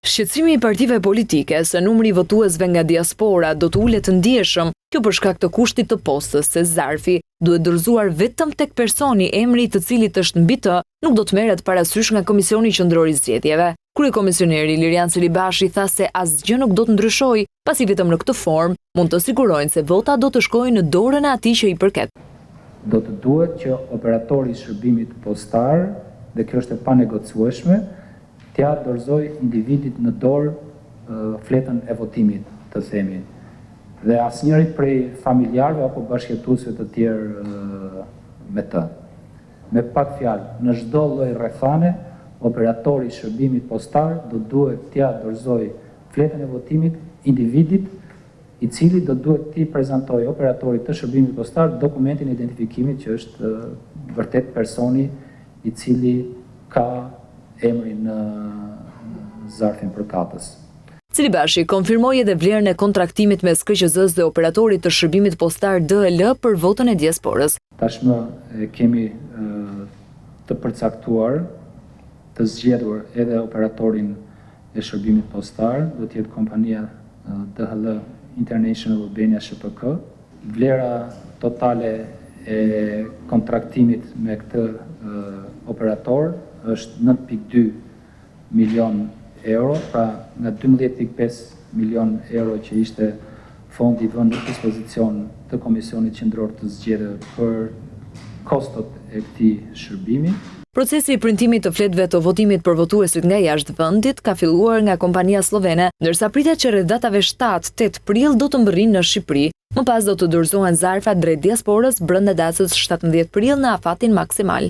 Shqetësimi i partive politike se numri i votuesve nga diaspora do të ulet ndjeshëm, kjo për shkak të kushtit të postës se zarfi duhet dorëzuar vetëm tek personi emri i të cilit është mbi të, nuk do të merret parasysh nga Komisioni Qendror i Zgjedhjeve. Kryekomisioneri Ilirian Celibashi tha se asgjë nuk do të ndryshojë, pasi vetëm në këtë formë mund të sigurojnë se vota do të shkojë në dorën e atij që i përket. Do të duhet që operatori i shërbimit postar, dhe kjo është e panegociueshme, t'ia dorëzojë individit në dorë fletën e votimit, të themi, dhe asnjërit prej familjarëve apo bashkëjetuesve të tjerë me të. Me pak fjalë, në çdo lloj rrethane, operatori i shërbimit postar do duhet t'ia dorëzojë fletën e votimit individit, i cili do duhet t'i prezantojë operatorit të shërbimit postar dokumentin e identifikimit që është vërtet personi i cili ka emrin në zarfin përkatës. Celibashi konfirmoi edhe vlerën e kontraktimit mes KQZ-së dhe operatorit të shërbimit postar DHL për votën e diasporës. Tashmë e kemi të përcaktuar, të zgjedhur edhe operatorin e shërbimit postar, do të jetë kompania DHL International Albania SHPK. Vlera totale e kontraktimit me këtë operator është 9.2 milion euro, pra nga 12.5 milion euro që ishte fondi i vënë në dispozicion të Komisionit Qendror të Zgjedhjeve për kostot e këtij shërbimi. Procesi i printimit të fletëve të votimit për votuesit nga jashtë vendit ka filluar nga kompania sllovene, ndërsa pritet që rreth datave 7, 8 prill do të mbërrijnë në Shqipëri. Më pas do të dorëzohen zarfat drejt diasporës brenda datës 17 prill në afatin maksimal.